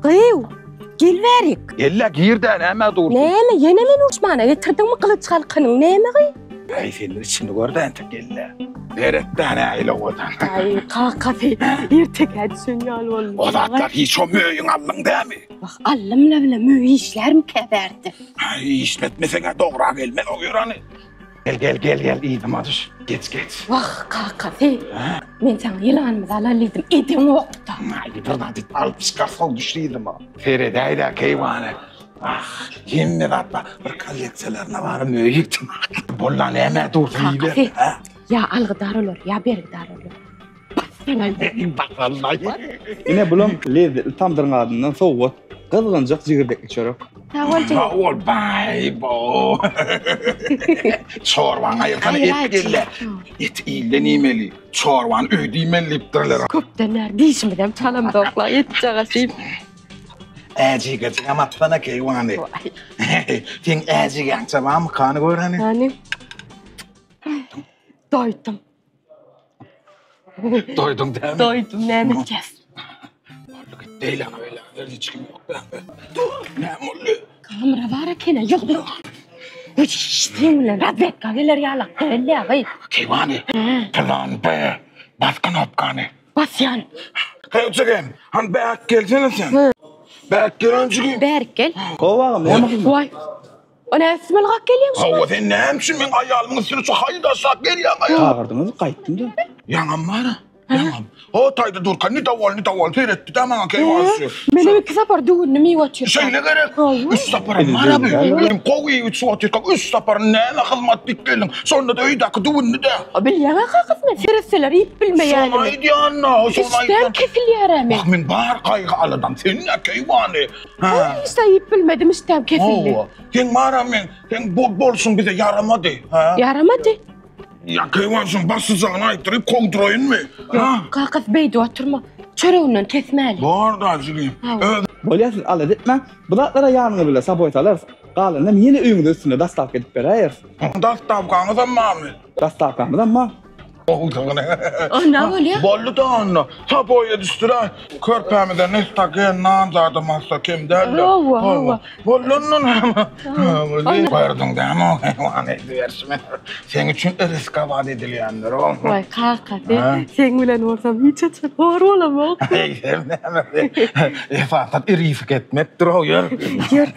Gyýw, gel bärik. Gel-le, gir-dä, nämä dursuň? Näme, ýene meni uruşmana getirdiňmi gylyç galkanyň, näme gyý? Äý, sen bir içini gör-dä entek, gel-le. Seret-dä, nähili owadan. Aý, kakasy, ertekä düşen ýaly boldum. O zatlar hiç o möýüň aldyň dämi? Wah, allym-la bile möý işlärmikä bärde? Aý, işletmeseň-ä dogra gelmez o ýörany. Gel gel gel gel yzyma düş. Geç geç. Wah kakasy. Men saňa ýylanymyzy alaly diýdim. Edeňokda. Aý bir zat et alyp çykarsaň düş yzyma. Seredäýdä keýwany. Ah, hemme zat bar. Bir kolleksiýalaryna barym öýüp. Bolla näme dursun iýiber. Kakasy. Ýa algydar olar, ýa bergidar olar. Ine bulam lezzetli tamdyryň adyndan sowgat, gyzgynjak jigirdekli çörek. Sag bol jigim. Sag bol baý bo. Çorbany aýyrsana et gelle. Et ilden iýmeli, çorbany öýde iýmeli diýipdirler. Köpden bäri dişimizem çalamzokla et çagaşyp. Äjigejigem atsana keýwany. Seň äjigeňçe barmykany gör hany. Hany. Doýdum. Doýduň dämi? Doýdum, näme etýäs? Boldy git, beýläňe beýläňe ber, hiç kim ýok bäňde. Dur, näme boldy? Kamera bar ekeni, ýok ýok. Hiç seň bilen razwedka geler ýalak däl-ä, gyz. Keýwany, plan B, bas knopkany. Basýan. Heý, jigim, hany bärik gelsene sen. Bärik gel, jigim. Bärik gel. Hawa agam, näme hyzmat? Waý. O näme üstüme ylgap gelýäň şu? Hawa, sen näme üçin meň aýalymyň üstüne şu haýyt aşak gelýäň aýal? Çagyrdyňyz, gaýtdym-da. Ýaňam bar-a, ýaňam. O taýda durka nidowol, nidowol seretdi-dä maňa keýwanysy. Menem iki sapar düwündim iýip otyrkam. Şeýle gerek. Üç saparam bar-a bu. Özüm gowy iýip içip otyrkam üç sapar näme hyzmat diýip geldiň. Şonda-da öýdäki düwünli-dä. Bilýäň-ä kakasy men seretseler iýip bilmeýänimi. Şony aýdýan-da, şony aýdýan. Işdäm kesilýär-ä meň. Wah, meň bar gaýgy-aladam sen-dä keýwany. Ha. Hiç iýip bilmedim, işdäm kesildi. Hawa. Seň bara men, seň bol bolşuň bize ýaramady, ha? Ýaramady. Ýa keýwan şuň başyjagyny aýtdyryp kowduraýynmy? Ha? Kakasy beýdip oturma. Çöreginden kesmäli. Bar-da jigim. Öz Bolýa siz alada etmäň. Bu zatlara ýanyňyz bile saboý salarys. Galanynam ýene öýüňize üstüne dostawka edip beräýeris. Dostawkaňyzam barmy? Dostawkamyzam bar. Onda bolýa. Boldy da onda. Saboýa düşdüler. Körpämize nestagen nan zadam alsa kem däldi. Hawa, hawa. Boldy ondan hem. Gördüň dämi o heýwany ediberşimi? Seň üçin riskowat edilýändir o. Waý kaka, sen seň bilen bolsam hiç haçan hor bolamok. Eýsem näme? Esasan risk etmekdir o ýör. Ýör.